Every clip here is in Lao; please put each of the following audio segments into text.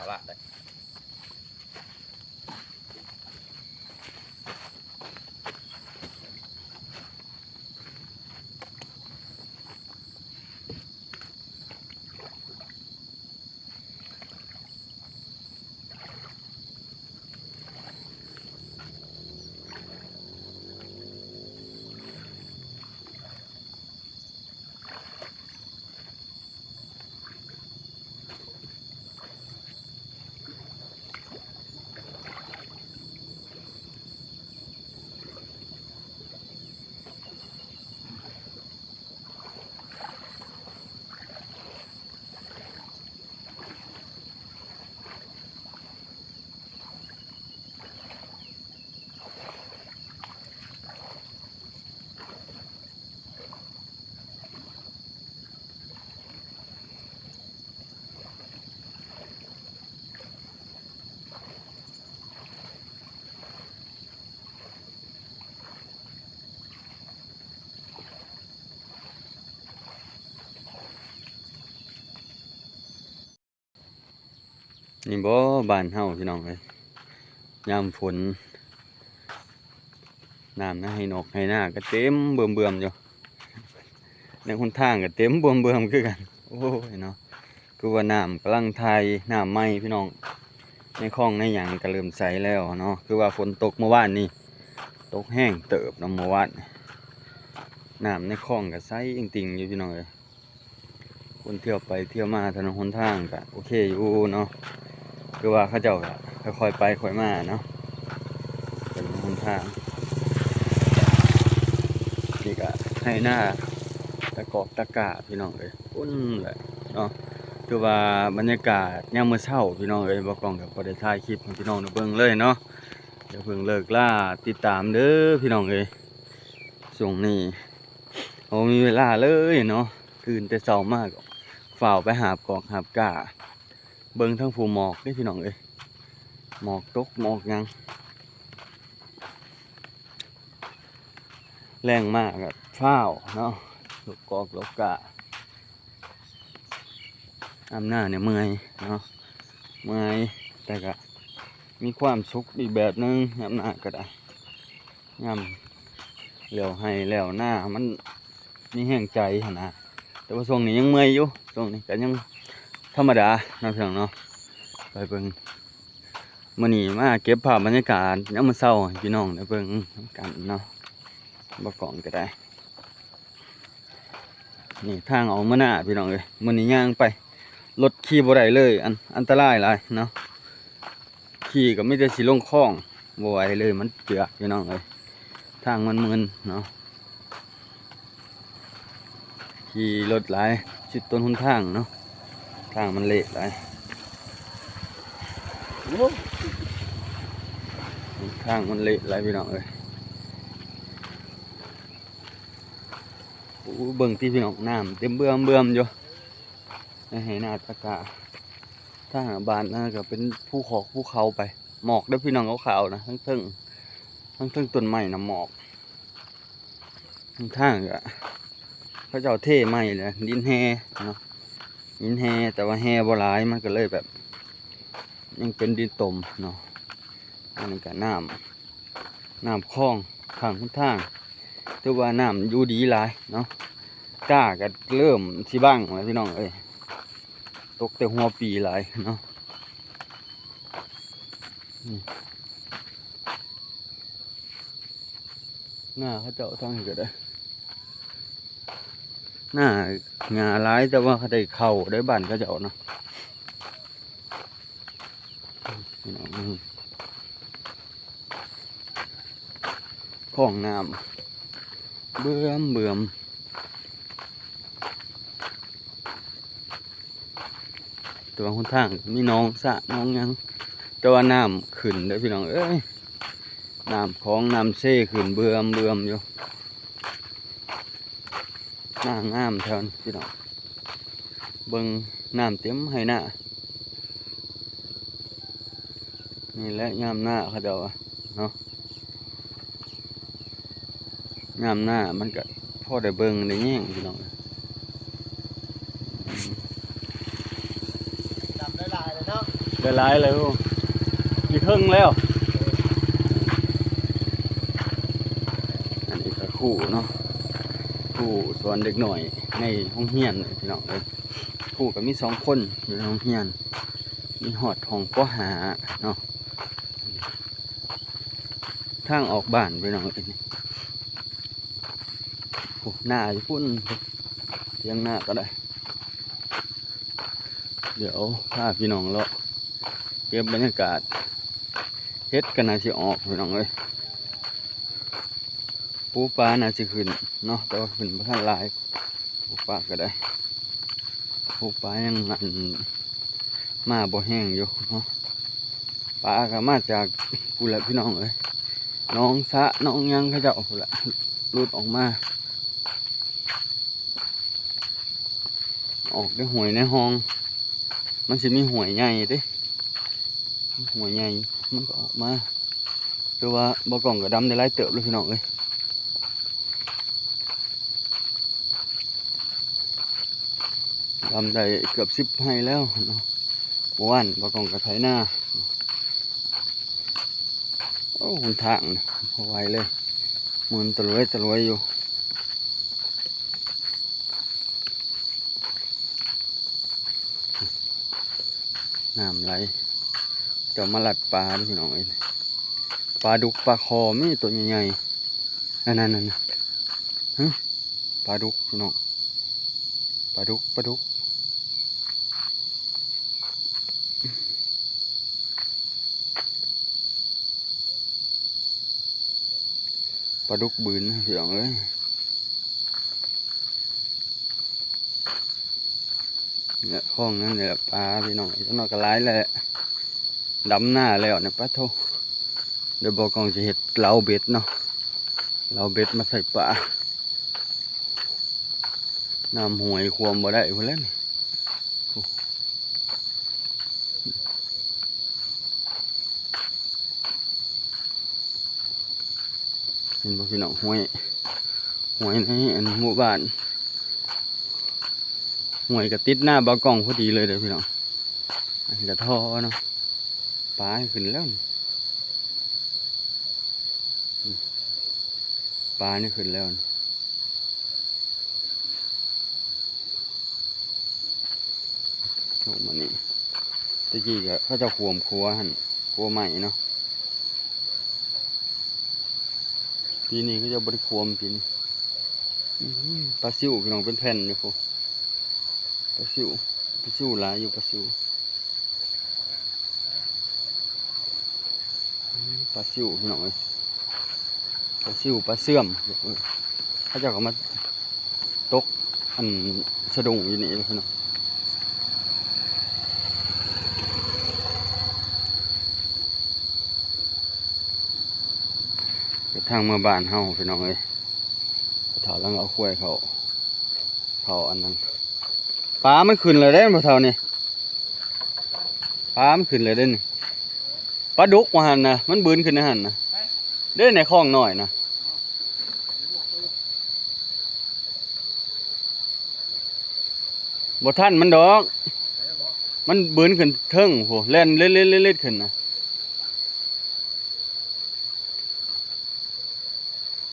ພາລະໄດ້. ນີ້ບໍ່ ບ້ານເຮົາພີ່ນ້ອງເອີຍ, ຍາມຝົນ ນ້ຳໃນໄຮ່ນອກໄຮ່ນາກໍເຕັມເບິ່ມໆຢູ່, ໃນຫົນທາງກໍເຕັມເບິ່ມໆຄືກັນ. ໂອ້ຍເນາະ ຄືວ່ານ້ຳກຳລັງຖ່າຍນ້ຳໃໝ່ພີ່ນ້ອງ, ໃນຄອງໃນຫຍັງກໍເລີ່ມໃສແລ້ວເນາະ. ຄືວ່າຝົນຕົກມື້ວານນີ້ ຕົກແຮງເຕີບເນາະມື້ວານ, ນ້ຳໃນຄອງກໍໃສອີ່ງຕິ່ງຢູ່ພີ່ນ້ອງເອີຍ. ຄົນທ່ຽວໄປທ່ຽວມາຖະໜົນຫົນທາງກະໂອເຄຢູ່ເນາະ, ຄືວ່າເຂົາເຈົ້າກະຄ່ອຍໆໄປຄ່ອຍມາເນາະ ຖະໜົນຫົນທາງ. ນີ້ກະໄຮ່ນາຕະກອກຕະກາພີ່ນ້ອງເອີຍ, ພຸ້ນແຫຼະເນາະ. ຖືວ່າບັນຍາກາດຍາມມື້ເຊົ້າພີ່ນ້ອງເອີຍ, ບ່າວກ້ອງກະບໍ່ໄດ້ຖ່າຍຄລິບໃຫ້ພີ່ນ້ອງໄດ້ເບິ່ງເລີຍເນາະ. ຢ່າເພິ່ງເລີກລາຕິດຕາມເດີພີ່ນ້ອງເອີຍ, ຊ່ວງນີ້ ບໍ່ມີເວລາເລີຍເນາະ, ຕື່ນແຕ່ເຊົ້າມາກໍຟ້າວໄປຫາບກອກຫາບກ້າ. ເບິ່ງທາງພູໝອກເດ້ພີ່ນ້ອງເອີຍ, ໝອກຕົກໝອກຫຍັງ, ແລງມາກໍຟ້າວເນາະ ລົກກອກລົກກ້າ. ດຳນານີ້ເມື່ອຍເນາະ, ເມື່ອຍ ແຕ່ກະມີຄວາມສຸກອີກແບບໜຶ່ງ ດຳນາກໍໄດ້. ຍາມແລ້ວໄຮ່ແລ້ວນາ ມັນມີແຮງໃຈຫັ້ນນະ, ແຕ່ວ່າຊ່ວງນີ້ຍັງເມື່ອຍຢູ່, ຊ່ວງນີ້ກໍຍັງທຳມະດາເນາະ ພີ່ນ້ອງເນາະ. ໄປເບິ່ງ ມື້ນີ້ມາເກັບພາບບັນຍາກາດຍາມມື້ເຊົ້າໃຫ້ພີ່ນ້ອງໄດ້ເບິ່ງນຳກັນເນາະ, ບໍ່ກ້ອງກໍໄດ້. ນີ້ທາງອອກເມືອນາພີ່ນ້ອງເອີຍ, ມື້ນີ້ຍ່າງໄປ ລົດຂີ່ບໍ່ໄດ້ເລີຍ, ອັນ ອັນຕະລາຍຫຼາຍເນາະ. ຂີ່ກໍມີແຕ່ຊິລົງຄອງ, ບໍ່ໄຫວເລີຍ ມັນເປືອກພີ່ນ້ອງເອີຍ, ທາງມັນມື່ນເນາະ. ຂີ່ລົດຫຼາຍ ຊິດຕົ້ນຫົນທາງເນາະ, ທາງມັນເລະຫຼາຍ, ໂອ້ ທາງມັນເລະຫຼາຍພີ່ນ້ອງເອີຍ. ໂອ້ ເບິ່ງຕິພີ່ນ້ອງ, ນ້ຳເຕັມເບື່ອມໆຢູ່ໃນໄຮ່ນາຕາກາ. ທາງບ້ານນັ້ນກໍເປັນພູຂອກພູເຂົາໄປ, ໝອກເດີພີ່ນ້ອງ ຂາວໆນະ, ທັງເທິງ ທັງເທິງຕົ້ນໄມ້ນະໝອກ. ທາງກໍເຂົາເຈົ້າເທໃໝ່ແຫຼະ, ດິນແຮ່ເນາະ, ດິນແຮ່ ແຕ່ວ່າແຮ່ບໍ່ຫຼາຍ ມັນກໍເລີຍແບບຍັງເປັນດິນຕົມເນາະ. ອັນນີ້ກໍນ້ຳ ນ້ຳຄອງຂ້າງຫົນທາງ, ຖືວ່ານ້ຳຢູ່ດີຫຼາຍເນາະ. ກ້າກໍເລີ່ມຊິບັງແລ້ວພີ່ນ້ອງເອີຍ, ຕົກແຕ່ຫົວປີຫຼາຍເນາະ. ອືມ ນາເຂົາເຈົ້າທາງນີ້ກໍໄດ້, ນາຫຍ້າຫຼາຍ ແຕ່ວ່າເຂົາໄດ້ເຂົ້າໄດ້ບ້ານເຂົາເຈົ້ານະ. ພີ່ນ້ອງ ຄອງນ້ຳເບື່ອມໆ, ແຕ່ວ່າຫົນທາງມີໜອງສະໜອງຫຍັງ, ແຕ່ວ່ານ້ຳຂຶ້ນເດີພີ່ນ້ອງເອີຍ, ນ້ຳຂອງນ້ຳເຊຂຶ້ນເບື່ອມໆຢູ່. ນາງາມແຖວນີ້ພີ່ນ້ອງ, ເບິ່ງນ້ຳເຕັມໄຮ່ນາ. ນີ້ແຫຼະຍາມນາເຂົາເຈົ້າວ່າເນາະ, ຍາມນາມັນກະພໍໄດ້ເບິ່ງໄດ້ແຍງພີ່ນ້ອງ. ດຳຫຼາຍໆເລີຍເນາະ. ຫຼາຍໆ ແລ້ວ ຢູ່ເທິງແລ້ວ. ອັນນີ້ກໍຄູເນາະ ຄູສອນເດັກນ້ອຍໃນໂຮງຮຽນ ພີ່ນ້ອງເອີຍ. ຄູກໍມີສອງຄົນຢູ່ໃນໂຮງຮຽນ ມີຮອດຫ້ອງ ປໍຫ້າ ເນາະ. ທາງອອກບ້ານ ພີ່ນ້ອງເອີຍ. ໂອ້ ນາຢູ່ພຸ້ນ ຖຽງນາກໍໄດ້. ດຽວພາພີ່ນ້ອງເລາະເກັບບັນຍາກາດ. ເຫັດກໍໜ້າຊິອອກ ພີ່ນ້ອງເອີຍ. ປູປາໜ້າຊິຂຶ້ນເນາະ ແຕ່ວ່າຂຶ້ນບໍ່ທັນຫຼາຍ. ປູປາກໍໄດ້ ປູປາຍັງ ອັນ ມາບໍ່ແຮງຢູ່ເນາະ. ປາກໍມາຈາກພຸ້ນແຫຼະ ພີ່ນ້ອງເອີຍ ໜອງສະ ໜອງຫຍັງເຂົາເຈົ້າພຸ້ນແຫຼະ ຫຼຸດອອກມາ ອອກໃນຫ້ວຍໃນຮ່ອງ. ມັນຊິມີຫ້ວຍໃຫຍ່ເດ້ ຫ້ວຍໃຫຍ່ ມັນກໍອອກມາ. ຄືວ່າບ່າວກ້ອງກໍດຳໄດ້ຫຼາຍເຕີບເລີຍ ພີ່ນ້ອງເອີຍ. ດຳໄດ້ເກືອບສິບໄຮ່ແລ້ວເນາະ. ເມື່ອວານບ່າວກ້ອງກໍໄຖນາ. ໂອ້ ຫົນທາງບໍ່ໄຫວເລີຍ ໝູນຕະຫຼວຍຕະຫຼວຍຢູ່. ນ້ຳໄຫຼ ເຈົ້າມາລັດປາເດີ ພີ່ນ້ອງເອີຍ. ປາດຸກ ປາຄໍ ມີໂຕໃຫຍ່ໆ ນັ້ນໆໆ ຫຶ ປາດຸກ ພີ່ນ້ອງ ປາດຸກ ປາດຸກ. ປາດຸກບືນ ພີ່ນ້ອງເອີຍ. ເນຍ ຂອງນັ້ນແຫຼະປາ ພີ່ນ້ອງ ຈັກໜ້ອຍກໍຫຼາຍແຫຼະ. ດຳນາແລ້ວນີ້ ປາໂທ້. ດຽວບ່າວກ້ອງຊິເຮັດເລົາເບັດເນາະ ເລົາເບັດມາໃສ່ປາ. ນ້ຳຫ້ວຍຂວມບໍ່ໄດ້ພຸ້ນແຫຼະນີ້. ເຫັນບໍ່ ພີ່ນ້ອງ ຫ້ວຍ ຫ້ວຍໃນ ອັນ ໝູ່ບ້ານ ຫ້ວຍກໍຕິດໜ້າບ່າວກ້ອງພໍດີເລີຍເດີ ພີ່ນ້ອງ. ອັນນີ້ກໍທໍ່ເນາະ ປາຂຶ້ນແລ້ວນີ້ ປານີ້ຂຶ້ນແລ້ວນີ້. ລົງມານີ້ ແຕ່ກີ້ກໍເຂົາເຈົ້າຂວມຂົວຫັ້ນ ຂົວໄມ້ເນາະ. ປີນີ້ເຂົາເຈົ້າບໍ່ໄດ້ຂວມປີນີ້. ອື ປາຊິວ ພີ່ນ້ອງ ເປັນແຜ່ນຢູ່ພຸ້ນ ປາຊິວ ປາຊິວຫຼາຍຢູ່ ປາຊິວ. ປາຊິວ ພີ່ນ້ອງເອີຍ ປາຊິວ ປາເຊື່ອມ ເຂົາເຈົ້າກໍມາຕົກ ອັນ ສະດຸ້ງຢູ່ນີ້ເດ້ ພີ່ນ້ອງ. ເປັນທາງເມືອບ້ານເຮົາ ພີ່ນ້ອງເອີຍ. ພໍ່ເຖົ້າກຳລັງເອົາຄວາຍເຂົ້າ ເຂົ້າອັນນັ້ນ ປາມັນຂຶ້ນແລ້ວເດ້ ພໍ່ເຖົ້ານີ້. ປາມັນຂຶ້ນແລ້ວເດ້ນີ້ ປາດຸກວ່າຫັ້ນນະ ມັນບືນຂຶ້ນໃນຫັ້ນນະ ເດ້ໃນຄອງນ້ອຍນະ. ບໍ່ທັນມັນດອກ ມັນບືນຂຶ້ນເທິງພຸ້ນ ແລ່ນເລັດໆໆຂຶ້ນນະ.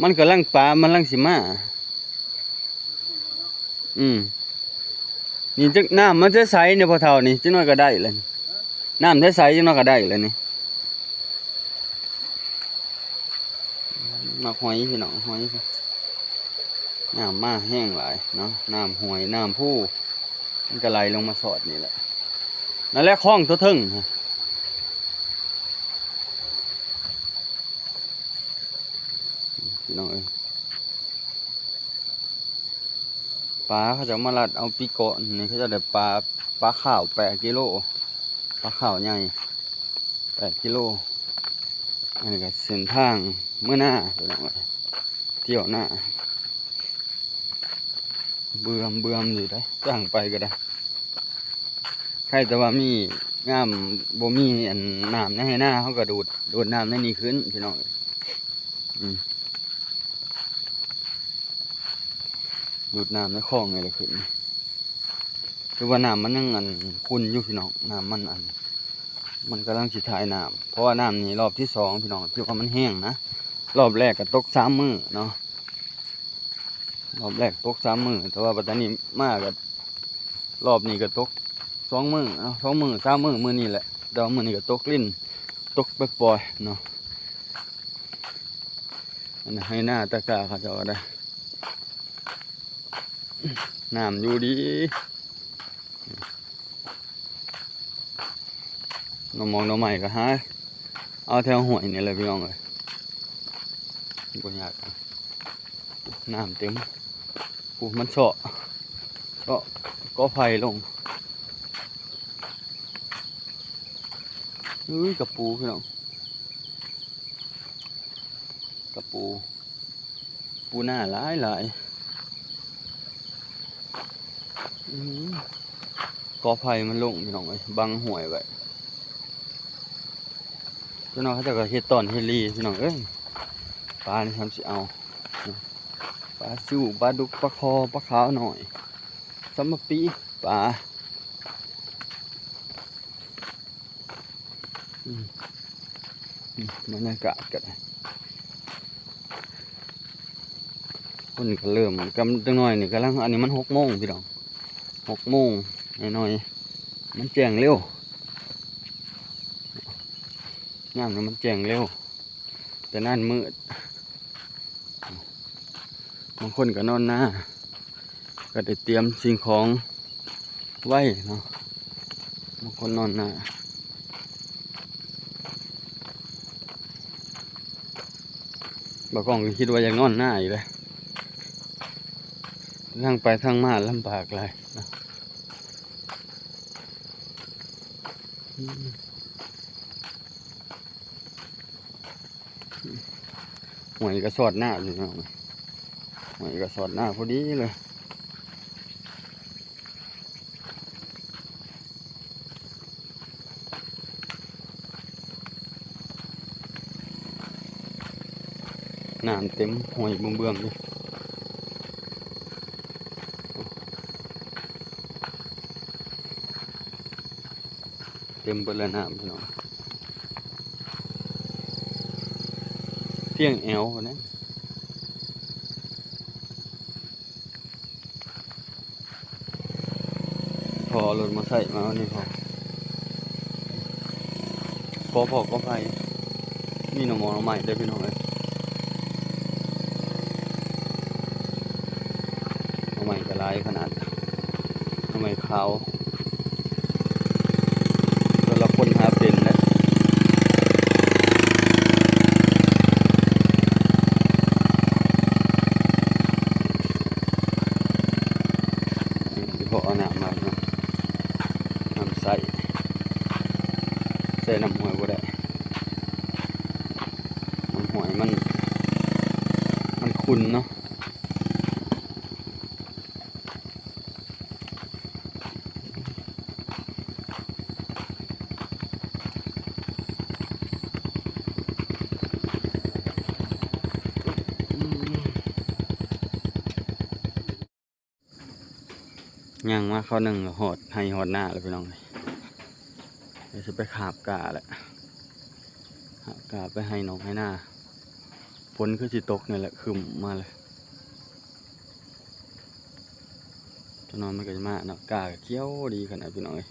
ມັນກຳລັງ ປາມັນກຳລັງຊິມາ. ອືມ ນີ້ຈັກ ນ້ຳມັນໃສໆນີ້ ພໍ່ເຖົ້ານີ້ ຈັກໜ້ອຍກໍໄດ້ແລ້ວ. ນ້ຳໃສໆ ຈັກໜ້ອຍກໍໄດ້ແລ້ວນີ້. ໝາກຫອຍ ພີ່ນ້ອງ ຫອຍ ນ້ຳມາແຮງຫຼາຍເນາະ. ນ້ຳຫ້ວຍ ນ້ຳພູ ມັນກໍໄຫຼລົງມາຊອດນີ້ແຫຼະ. ນັ້ນແຫຼະ ຄອງຕົວເທິງ ພີ່ນ້ອງເອີຍ. ປາເຂົາເຈົ້າມາລັດເອົາປີເກາະນີ້ ເຂົາເຈົ້າໄດ້ປາ ປາຂາວແປດກິໂລ ປາຂາວໃຫຍ່ແປດກິໂລ. ອັນນີ້ກໍເສັ້ນທາງເມືອນາ ພີ່ນ້ອງເອີຍ ທ່ຽວນາ ເບື່ອມໆຢູ່ເດ້ ທາງໄປກໍໄດ້. ໃຄແຕ່ວ່າມີ ຍາມບໍ່ມີ ອັນ ນ້ຳໃນໄຮ່ນາ ເຮົາກໍດູດ ດູດນ້ຳໃນນີ້ຂຶ້ນ ພີ່ນ້ອງເອີຍ. ອືມ ດູດນ້ຳໃນຄອງນີ້ແຫຼະຂຶ້ນ. ຄືວ່ານ້ຳມັນຍັງ ອັນ ຂຸ່ນຢູ່ ພີ່ນ້ອງ ນ້ຳມັນ ອັນ ມັນກຳລັງຊິຖ່າຍນ້ຳ ເພາະວ່ານ້ຳນີ້ລອບທີສອງພີ່ນ້ອງ ຖືວ່າມັນແຮງນະ. ລອບແລກກໍຕົກສາມມື້ເນາະ ລອບແລກຕົກສາມມື້ ແຕ່ວ່າບັດຕານີ້ມາກໍ ລອບນີ້ກໍຕົກສອງມື້ເນາະ ສອງມື້ສາມມື້ ມື້ນີ້ແຫຼະ ແຕ່ວ່າມື້ນີ້ກໍຕົກລິນ ຕົກປອຍໆເນາະ. ອັນໄຮ່ນາຕາກ້າເຂົາເຈົ້າກໍໄດ້ ນ້ຳຢູ່ດີ. ໜໍ່ໝອກໜໍ່ໄມ້ກໍຫາເອົາແຖວຫ້ວຍນີ້ແຫຼະພີ່ນ້ອງເອີຍ ບໍ່ຍາກ ນ້ຳເຕັມ. ໂອ້ ມັນເຊາະ ເຊາະກໍໄຜ່ລົງ. ເອີຍ ກະປູພີ່ນ້ອງ ກະປູ ປູນາຫຼາຍໆ. ອືມ ກໍໄຜ່ມັນລົງພີ່ນ້ອງເອີຍ ບັງຫ້ວຍໄວ້. ພີ່ນ້ອງເຂົາເຈົ້າກໍເຮັດຕອນເຮັດລີພີ່ນ້ອງເອີຍ. ປານີ້ທຳຊິເອົາ ປາຊິວ ປາດຸກ ປາຄໍ່ ປາຂາວນ້ອຍ ສຳມະປີ ປາ ອືມ ອືມ ບັນຍາກາດກໍໄດ້ ຄົນກໍເລີ່ມ ກຳ ຈັກໜ້ອຍນີ້ກຳລັງ ອັນນີ້ມັນຫົກໂມງພີ່ນ້ອງ ຫົກໂມງໜ້ອຍໆ ມັນແຈ້ງເລັວ ຍາມນີ້ມັນແຈ້ງເລັວ ແຕ່ນັ້ນມືດ. ບາງຄົນກໍນອນນາ ກໍໄດ້ຕຽມສິ່ງຂອງໄວ້ເນາະ ບາງຄົນນອນນາ. ບ່າວກ້ອງກໍຄິດວ່າຢາກນອນນາຢູ່ເດ້ ທາງໄປທາງມາລຳບາກຫຼາຍເນາະ. ອືມ ຫ້ວຍກໍສອດໜ້າຢູ່ເນາະ ຫ້ວຍກໍສອດໜ້າພໍດີເລີຍ. ນ້ຳເຕັມຫ້ວຍເບື້ອງໆຢູ່. ເຕັມເບິດແລ້ວນ້ຳພີ່ນ້ອງ ພຽງແອວພຸ້ນນະ. ພໍເອົາລົດມາໃສ່ມານີ້ພໍ ພໍພໍກໍໄຜ່ ມີໜໍ່ໝໍ່ໜໍ່ໄມ້ເດີພີ່ນ້ອງເອີຍ. ໜໍ່ໄມ້ກໍຫຼາຍຂະໜາດ ໜໍ່ໄມ້ຂາວ ແຕ່ລະຄົນຫາເປັນເດ້. ຊິພໍເອົານ້ຳມາເນາະ ນ້ຳໃສ ໃສ່ນ້ຳຫ້ວຍບໍ່ໄດ້ ນ້ຳຫ້ວຍມັນ ມັນຂຸ່ນເນາະ. ຍ່າງມາຄາວໜຶ່ງກໍຮອດໄຮ່ຮອດນາແລ້ວພີ່ນ້ອງເອີຍ. ດຽວຊິໄປຫາບກ້າແຫຼະ ຫາບກ້າໄປໄຮ່ນອກໄຮ່ນາ. ຝົນຄືຊິຕົກນີ້ແຫຼະ ຄຶ້ມມາເລີຍ. ຈັກໜ້ອຍມັນກໍຈະມາເນາະ ກ້າກໍຂຽວດີຂະໜາດພີ່ນ້ອງເອີຍ.